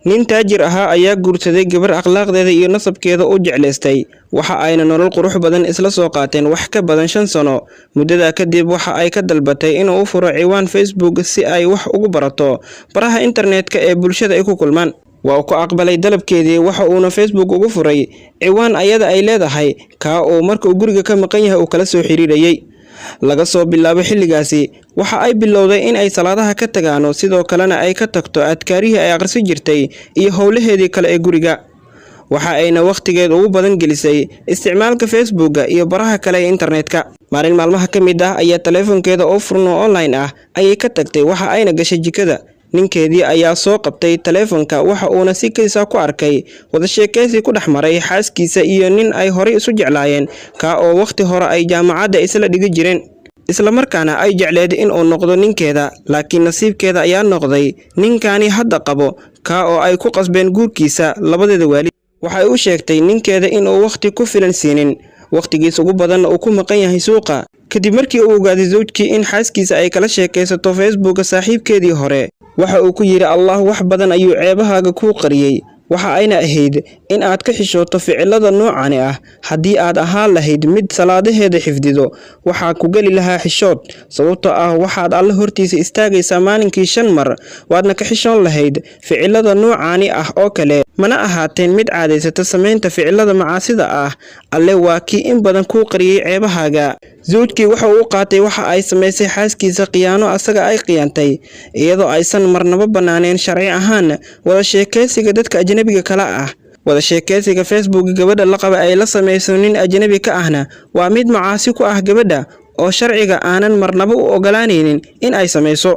Nin taajir ahaa ayaa guursaday gabar akhlaaqdeeda iyo nasabkeeda u jeclaystay. Waxa ayna nolol qurux badan isla soo qaateen wax ka badan 5 sano. Muddadaa kadib waxa ay ka dalbatay inuu u furo ciwaan Facebook si ay wax ugu barato baraha internetka ee bulshada ay ku kulmaan. Waa uu ku aqbalay dalabkeedii, waxa uuna Facebook ugu furay ciwaan ayada ay leedahay, kaa oo marka uu guriga ka maqan yahay uu kala soo xiriirayay. Laga soo bilaabo xilligaasi waxa ay bilowday in ay salaadaha ka tagaano, sidoo kalena ay ka tagto adkaarihii ay akhrisan jirtay iyo howlaheedii kale ee guriga. Waxa ayna waqtigeed ugu badan gelisay isticmaalka Facebooka iyo baraha kale ee internetka. Maalin maalmaha ka mid ah ayaa taleefankeeda oo furan oo online ah ayay ka tagtay, waxa ayna gashay jikada. Ninkeedii ayaa soo qabtay taleefanka, waxa uuna si kaysa ku arkay wada sheekaysi ku dhex maray xaaskiisa iyo nin ay horay isu jeclaayeen, kaa oo waqti hore ay jaamacadda isla dhigi jireen, isla markaana ay jecleed in uu noqdo ninkeeda. Laakiin nasiibkeeda ayaa noqday ninkani hadda qabo, kaa oo ay ku qasbeen guurkiisa labadeeda waalid. Waxay u sheegtay ninkeeda in uu waqti ku filan siinin, waqtigiisa ugu badanna uu ku maqan yahay suuqa. Kadib markii uu ogaaday zawjkii in xaaskiisa ay kala sheekaysato Facebooka saaxiibkeedii hore, waxa uu ku yidhi: Allah wax badan ayuu ceebahaaga kuu qariyey, waxa ayna ahayd in aad ka xishooto ficilada noocani ah. Haddii aad ahaan lahayd mid salaadaheeda xifdido, waxaa ku geli lahaa xishood, sababtoo ah waxaad alle hortiisa istaagaysaa maalinkii 5 mar, waadna ka xishoon lahayd ficilada noocani ah oo kale, mana ahaateen mid caadaysata samaynta ficilada macaasida ah. Alle waa kii in badan kuu qariyey ceebahaaga. Zawjkii waxa uu qaatay waxa ay samaysay xaaskiisa khiyaano asaga ay khiyaantay, iyadoo aysan marnaba bannaaneen sharci ahaan wada sheekaysiga dadka ajnabiga kala ah. Wada sheekaysiga Facebook gabadha la qaba ay la samayso nin ajnabi ka ahna waa mid macaasi ku ah gabadha oo sharciga aanan marnaba u ogolaanaynin in ay samayso.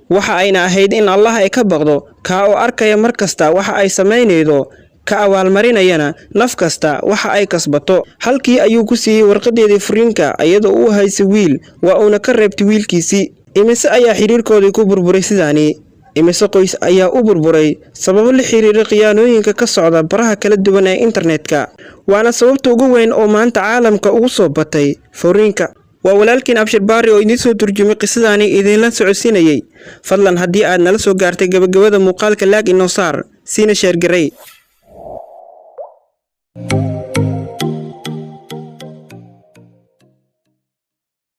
Waxa ayna ahayd in Allah ay ka baqdo, kaa oo arkaya mar kasta waxa ay samaynaydo, ka abaalmarinayana naf kasta waxa ay kasbato. Halkii ayuu ku siiyey warqadeedii furiinka iyadoo uu haysay wiil, waa uuna ka reebtay wiilkiisii. Imise ayaa xiriirkoodii ku burburay sidaani? Imise qoys ayaa u burburay sababo la xiriira khiyaanooyinka ka socda baraha kala duwan ee internetka? Waana sababta ugu weyn oo maanta caalamka ugu soo batay furiinka. Waa walaalkiin Abshir Baari oo idiin soo turjumay qisadaani idinla socodsiinayay. Fadlan haddii aad nala soo gaartay gabagabada muuqaalka, laag inoo saar, siina sheer garay.